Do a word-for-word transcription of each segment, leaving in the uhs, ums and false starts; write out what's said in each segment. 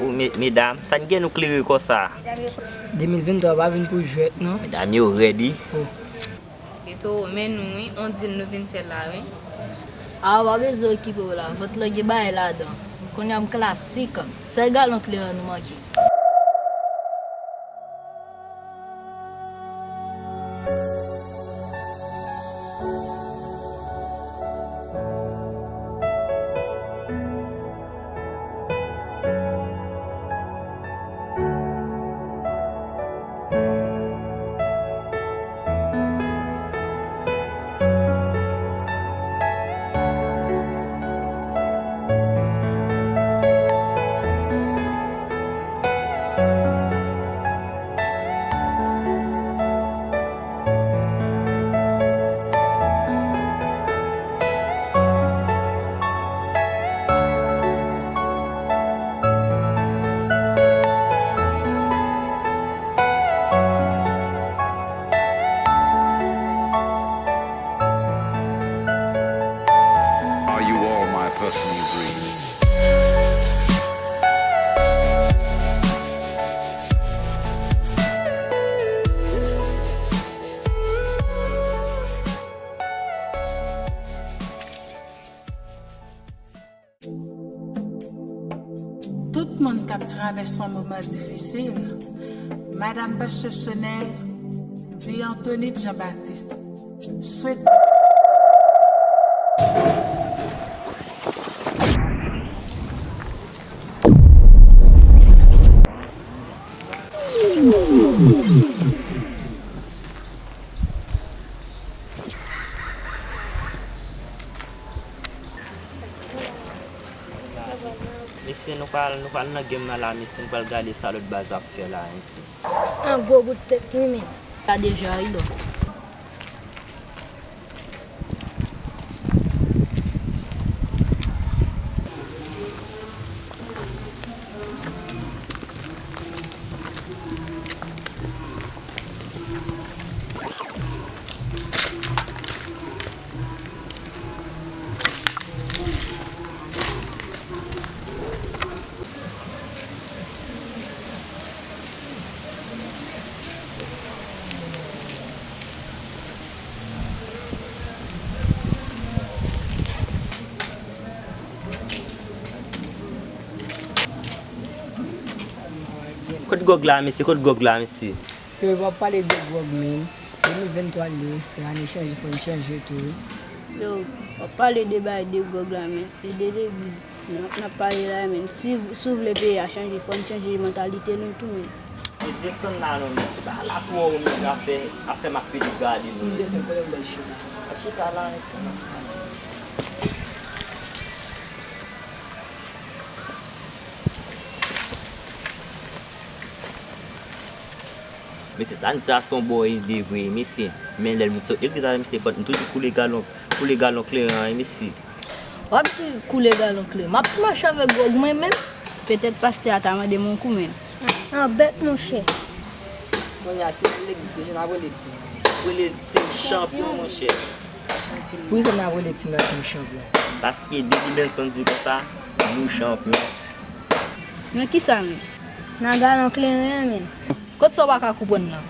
Ou, me-, medam, sa n gen nou klere konsa? De mil venntwa pa vin pou jwèt, non. Medam yo rèd, wi. Oh. Geto, men nou, wi, on dil nou vin fè la, wi. A, w pa bezwen okipe w la. Vant lan gen bagay ladan. Kounye a m klasik. Sèl galon kleren nou manke. Are you all my personal dreams? Tout moun k ap travèse yon moman difisil, Madam Pastè Sonèl di Anthony Jean Baptiste, swete. Mesye, nou pral, nou pral nan game nan la, mesye, nou pral gade sa lòt baz ap fè la, mesye. An gwo bout tèt li menm. Sa deja wi, dò. Kot gwòg la, mesye? Kot gwòg la, mesye? Yo, w ap pale de gwòg, men. De mil venntwa li, fè ane chanje, fò n chanje tou, wi. Yo, w ap pale de bagay de gwòg la, men se de legliz n ap, n ap pale la, men. Si, si w vle peyi a chanje, fò n chanje mantalite nou tou, men. E desann la non, mesye, pa la twò wo, mesye, afè, afè m ap pede gade nou. Si m desann, kote m bay chita? A chita la, mesye, m ap chita. Mesye, sa n di a se yon bon ide vre, mesye. Men lè m sot legliz la, mesye, fòk m toujou koule galon, koule galon kleren an, mesye. W ap di koule galon kleren. M ap mache avèk gwòg mwen menm. Petèt pastè a ta mande m yon kou men. An bèt, monchè. Kounye a, si n al legliz, kijan n ap rele tim nan, mesye? Rele tim chanpyon, monchè. Poukisa n ap rele tim nan tim chanpyon? Paske depi Benson di konsa, nou chanpyon. Men kisa men? Nan galon kleren an, men. Kot sa w pa ka konprann nan?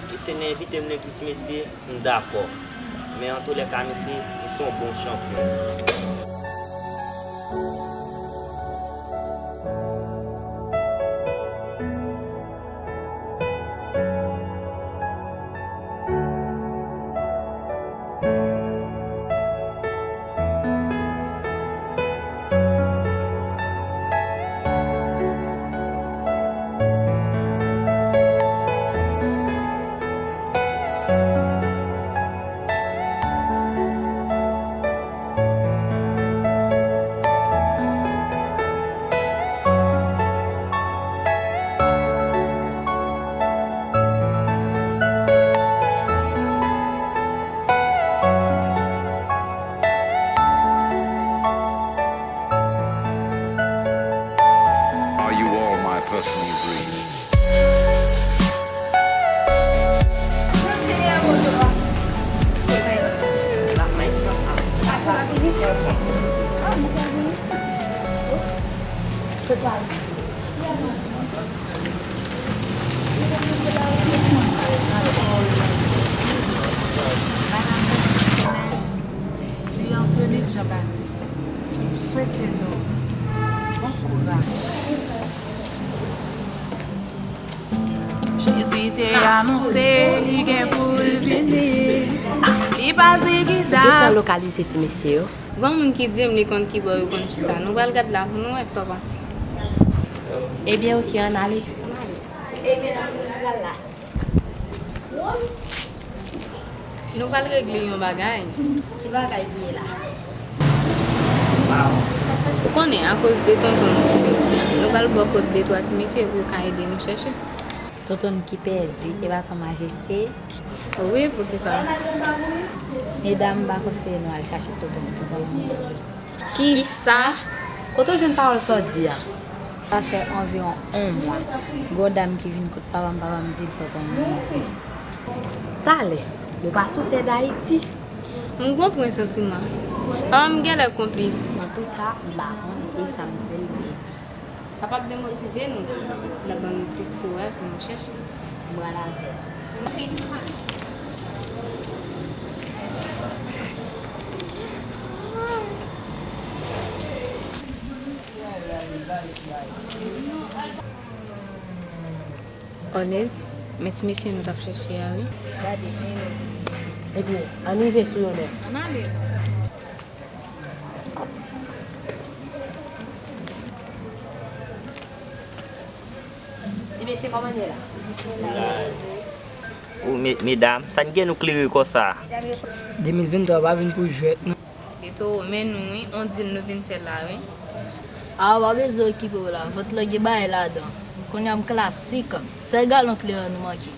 Ki se nan envite m legliz, mesye, m dakò. Men antoulèka, mesye, ou se yon bon chanpyon. Madan Resous Imèn, Ti Antoinette Jean Baptiste, m swete nou bon kouraj. Jezi te anonse li gen pou l vini. Li pa di ki dat. Gentan lokalize ti mesye yo. Gon moun ki di m li konn kibò yo konn chita. Nou pral gad la pou nou wè sa w panse. Ebyen, oke, ann ale. Ebyen, nou pral la. Nou pral regle yon bagay. Ki bagay ki ye la? Ou konnen, akoz de tonton nou ki pèdi a, nou pral bò kot de twa ti mesye pou yo ka ede nou chèche. Tonton nou ki pèdi, e pa ton majeste? Wi, poukisa? Medam, m pa konseye nou al chache tonton nou, tonton nou mouri. Kisa? Kote w jwenn pawòl sa w di a? Sa fè anviwon yon mwa, gon dam ki vin kot papa m, papa m di l tonton m mouri. Talè, nou pa sou tè Dayiti? M konprann santiman. Papa m genlè konplis. Antouka, m pa konn e sa m vle di. Sa p ap demotive nou. L ap ban nou plis kouraj pou nou chèche. M pral avè w. Olèz, men ti mesye nou t ap chèche a, wi. Gade, men yo vini. Ebyen, ann rive sou yo nèt. Ann ale. Ti mesye, kòman n ye la? Ou, me-, medam, sa n gen nou klere konsa? De mil venntwa pa vin pou jwèt, non. Ghetto, men nou, wi, on deal nou vin fè la, wi. A, w pa bezwen okipe w la, vant lan gen bagay ladan. Kounye a m klasik, sèl galon kleren nou manke.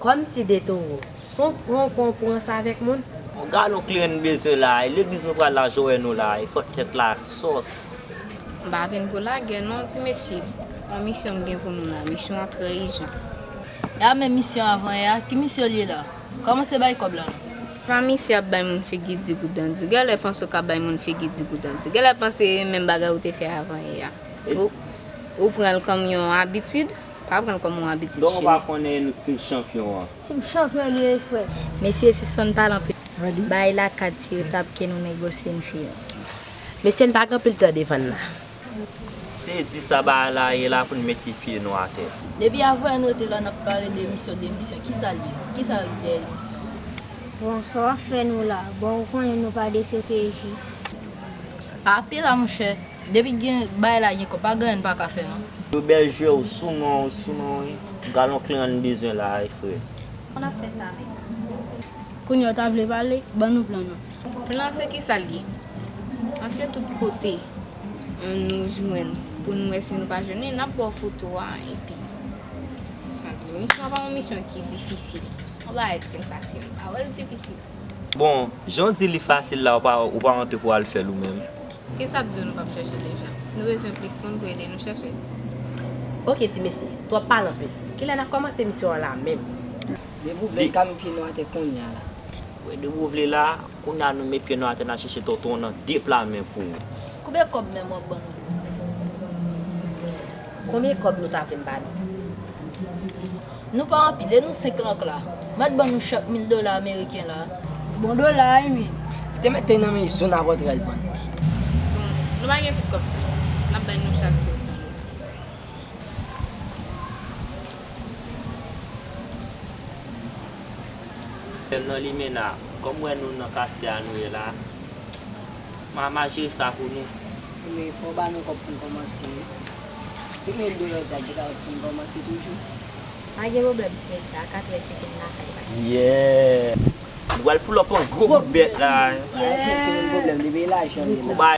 Kòmsi de towo. Se yon pran w pran w pran sa avèk moun? Yon galon kleren n bezwen la, e legliz nou pral la, Jowè nou la, e fò tèt la sòs. M pa vin pou lagè non, ti mesye. Yon misyon m gen pou nou la, misyon an trè ijan. E a men misyon avan yè a, ki misyon l ye la? Kòmanse bay kòb la non. Pa misye ap bay moun figi di goudan di. Genlè panse w ka bay moun figi di goudan di. Genlè panse e menm bagay ou te fè avan yè a. Ou, ou pran l kòm yon abitid. Pa pran l kòm yon abitid cheri. Donk ou pa konnen nou team chanpyon an. Team chanpyon li ye, frè. Mesye, sispann pale anpil. Bay la kat sou tap ke nou negosye n fi yo. Mesye, n pa gen anpil tan devan n la. Se di sa bagay la ye la pou n mete pye nou atè. Depi avan n rete la, n ap pale de misyon, de misyon. Kisa l ye? Kisa k dèyè misyon an? Bon, sa w ap fè nou la? Bon, ou konnen nou pa de C P J. Pa pye la, monchè. Depi gen bagay la gen kòb, pa gen anyen n pa ka fè non. Yo bèl jwe, ou sou mwen, ou sou mwen, wi. Galon kleren n bezwen la, wi, frè. An ap fè sa menm. Kounye a w ta vle pale, ban nou plan nan. Plan se kisa l ye? Antre tout kote nou jwenn pou nou wè si nou pa jwenn li, n ap ba w foto a, epi sa l ye. Misyon an pa yon misyon ki difisil. Yon bagay trè fasil. Pa wè l difisil. Bon, jan w di li fasil la, ou pa, ou pa antre pou w al fè l ou menm? Kisa ap di w nou p ap chèche deja? Nou bezwen plis moun pou ede nou chèche. Oke, ti mesye, twòp pale anpil. Kilè n ap kòmanse misyon an la menm? Depi w vle, n ka met pye nou atè kounye a la. Wi, depi w vle la, kounye a nou met pye nou atè, n a chèche tonton w nan de pla men pou ou. Konbyen kòb menm w ap ban nou? Konbyen kòb nou ta vle m ba nou? Nou pa anpil, e nou senk lank la. Mèt ban nou chak mil dola ameriken la. Bon dola, wi, men. Te mete nan men zòn a pòtrè l ban nou. Bon, nou pa gen tout kòb sa. N ap bay nou chak senk san dola. Nan limena, kòm wè nou nan katye a nou ye la, m a, m a jere sa pou nou. Men fò w ba nou kòb pou n kòmanse wi. Senk mil dola w di a ki ta pou n kòmanse toujou. Pa gen pwoblèm ti mesye, a katrè tcheke n lakay la. Yeah. Nou pral pull up yon gwo bout bèt la. Pa gen pwoblèm, depi lajan li la. Ou bay.